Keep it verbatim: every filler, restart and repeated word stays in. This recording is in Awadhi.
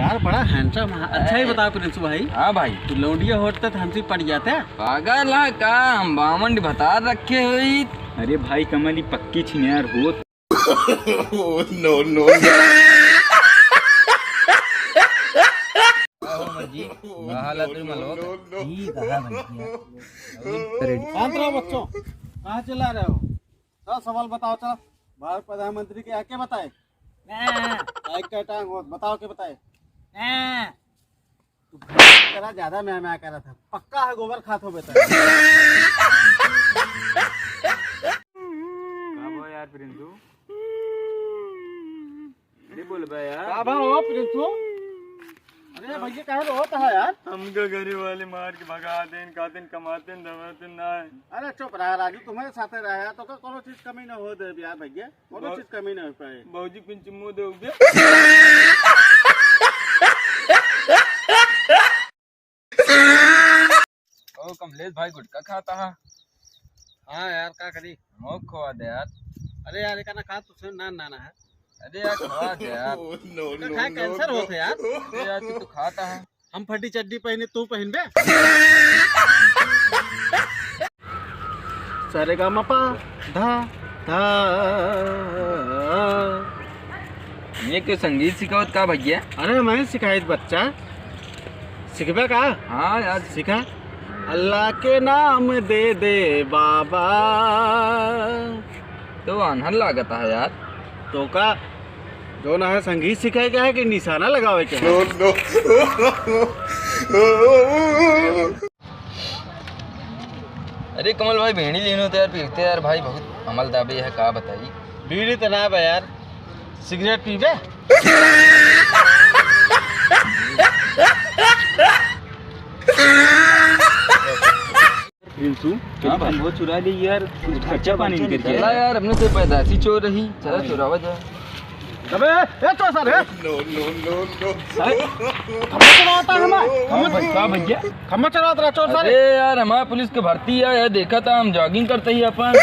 यार, बड़ा handsome है। अच्छा ही ए। बताओ प्रिंसू भाई। हाँ भाई। तू लौंडिया होत त हमसे पट जाते? पागल है का? हम बावन भतार रखे हुई। अरे भाई कमल, ई पक्की छिनार होत। Oh, no, no, no। का हो मर्जी? का हाल है तुम लोग? ठीक है भैया। शांत रहो बच्चों, कहाँ चिल्ला रहे हो? चल सवाल बताओ, चल। भारत प्रधानमंत्री के आके बताए। हाँ। एक का टांग हो, बताओ के बताए। हाँ। तू तेरा ज्यादा म्या म्या करत है। पक्का है गोबर खात हो बेटा। का बा यार प्रिंसू? अरे बोल बे यार। का बा हो प्रिंसू? अरे भैया काहे रोत है यार? हमका घरे वाले मार के भगा देन, खातिन कमातिन धमातिन ना है। अरे चुप रहा राजू, तुम्हारे साथे रहा यार, तो का कोनो चीज कमी ना हो दे यार भैया, कोनो बा- चीज कमी ना हो पाए। बाबूजी पिन चुम्मो दे उगे। ओ कमलेश भाई, गुटखा खाता है? हाँ यार, का करी? हमको खवा दे यार। अरे यार, एका ना खा, तुझसे ना ना ना है। अरे यार, खवा दे यार। Oh, no, का no, खाए no, कैंसर no। होत है यार। अरे यार, तू तो खाता है। हम फटी चड्डी पहने, तू पहन बे। सारे गा मा पा धा धा। ये के संगीत सिखावत का भैया? अरे मैं सिखाइत बच्चा, सिखबे का? हाँ यार। सिखा। अल्लाह के नाम दे दे बाबा। तो आन्हर लागत है यार। तो का जो ना है संगीत सिखाए के है कि निशाना लगावे के है? No, no। अरे कमल भाई, बीड़ी लेनो तो यार, पीते यार भाई, बहुत अमल दाबे है, का बताई? बीड़ी तो ना बा यार, सिगरेट पीबे? प्रिंसू, हाँ भाई। हम बहुत चुरा ली यार, कुछ खर्चा पानी निकल के चला यार, अपने से पैदाशी चोर रही, चला हाँ। चुरावा जाए। अबे, ए चोर सारे, ए! No, no, no, no। हैं? खम्मा चुरावत है हमार, खम्मा भाई, का भैया? खम्मा चुरावत रहा चोर सारे। अरे यार, हमार पुलिस के भर्ती है, ये देखा था, हम jogging करते ही अपन।